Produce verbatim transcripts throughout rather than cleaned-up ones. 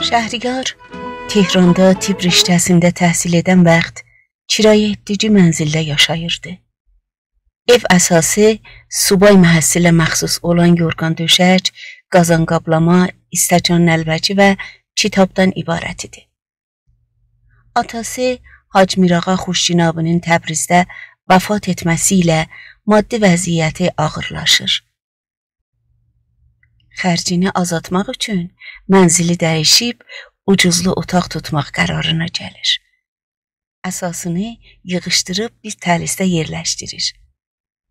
شهریار تهراندا طب رشته‌سینده تحصیل ائدن واخت کرایه ائتدیگی منزلده یاشاییردی. ائو اساسی سوبای محصله مخصوص اولان یورغان دؤشک، قازان قابلاما، ایستکان نعلبکی و کیتابدان عبارت ایدی. آتاسی حاج میرآقا خوشجنابی‌نین تبریزده وفات ائتمه‌سی ایله مادی وضعیتی آغیرلاشیر. خرجینی آزالتماق اوچون منزلی دییشیب اوجوزلو اوتاق توتماق قرارینا گلیر. اساسینی ییغیشدیریب بیر تلیسده یئرلشدیریر.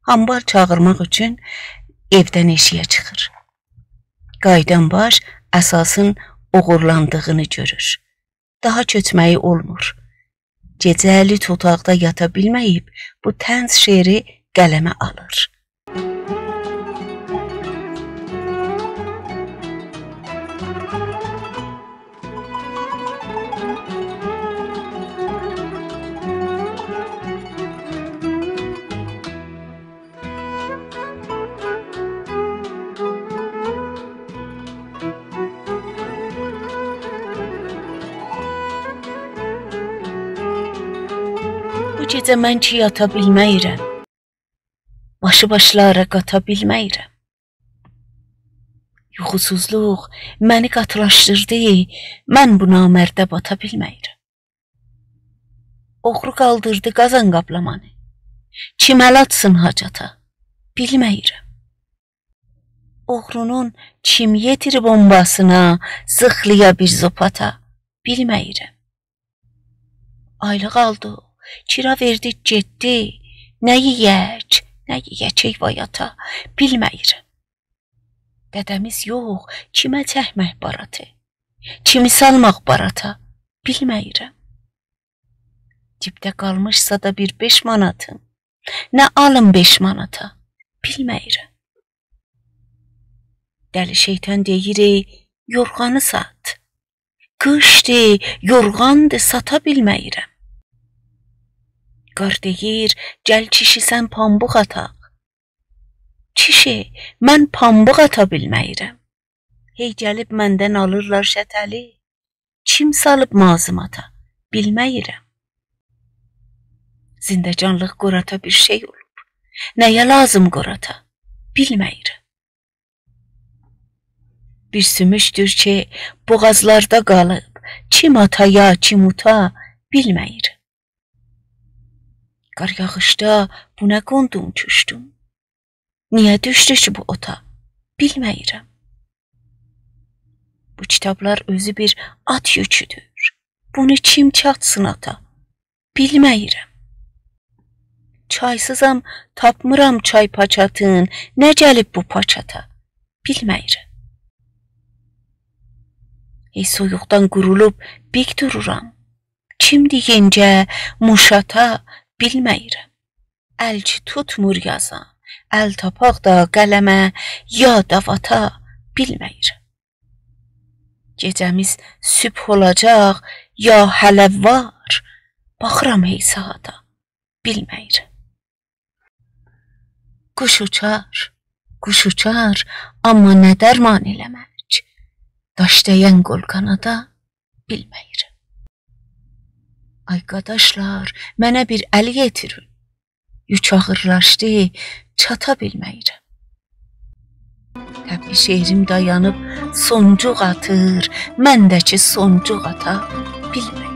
حامبال چاغیرماق اوچون ائودن ائشیگه چیخیر. قاییدان باش اساسین اوغورلاندیغینی گؤرور. داها کؤچمه‌یی اولمور. گئجه لوت اوتاقدا یاتا بیلمه‌ییب بو طنز شعری قلمه آلیر. بو گئجه من کی یاتا بیلمه‌ییرم، باشی باشلارا قاتا بیلمه‌ییرم. یوخوسوزلوق منی قاتیلاشدیردی، من بو نامرده باتا بیلمه‌ییرم. اوغرو قالدیردی قازان قابلامانی. کیم ال آتسین حاجاتا؟ بیلمه‌ییرم. اوغرونون کیم یئتیریب اونباسینا، زیخلییا بیر زوپاتا؟ بیلمه‌ییرم. آیلیق آلدیق، کیرا وئردیک گئتدی. نه یئیک، نه یئیک ای وای آتا؟ بیلمه‌ییرم. دده‌میز یوخ، کیمه چکمک باراتی؟ کیمی سالماق باراتا؟ بیلمه‌ییرم. جیبده قالمیشسا دا بیر بئش ماناتیم، نه آلیم بئش ماناتا؟ بیلمه‌ییرم. دلی شیطان دئییر: «ای، یورغانی سات.» قیشدیر، یورغاندیر، ساتا بیلمه‌ییرم. قار دئییر: «گل کیشی، سن پامبوق آتاق.» کیشی، من پامبوق آتا بیلمه‌ییرم. هئی گلیب مندن آلیرلار شتلی. کیم سالیب مازیماتا؟ بیلمه‌ییرم. زندگانلیق قوراتا بیر شئی اولوب. نه‌یه لازیم قوراتا؟ بیلمه‌ییرم. بیر سوموکدور کی بوغازلاردا قالیب، کیم آتا یا کیم اوتا، بیلمه‌ییرم. قار یاغیشدا بو نه قوندوم کوشدوم؟ نییه دوشدو کی بو اوتا؟ بیلمه‌ییرم. بو کیتابلار اؤزو بیر آت یوکودور. بونو کیم چاتسین آتا؟ بیلمه‌ییرم. چایسیزام، تاپمیرام چای پاکاتین، نه گلیب بو پاکاتا؟ بیلمه‌ییرم. ای، سویوقدان قورولوب بیک دورورام. کیمدیر یئنگه، موش آتا؟ بیلمه‌ییرم. ال کی توتمور یازان، ال تاپاق دا قلمه، یا داواتا، بیلمه‌ییرم. گئجه‌میز صبح اولاجاق، یا هله وار؟ باخیرام هئی ساعاتا، بیلمه‌ییرم. قوش اوچار، قوش اوچار، آمما نه درمان ائله‌مک؟ داش دَیَن قول قانادا، بیلمه‌ییرم. آی قارداشلار، منه بیر ال یئتیرین. یوک آغیرلاشدی، چاتا بیلمه‌ییرم. طبعی شعریم دایانیب سونجوق آتیر، من ده کی سونجوق آتا بیلمه‌ییرم.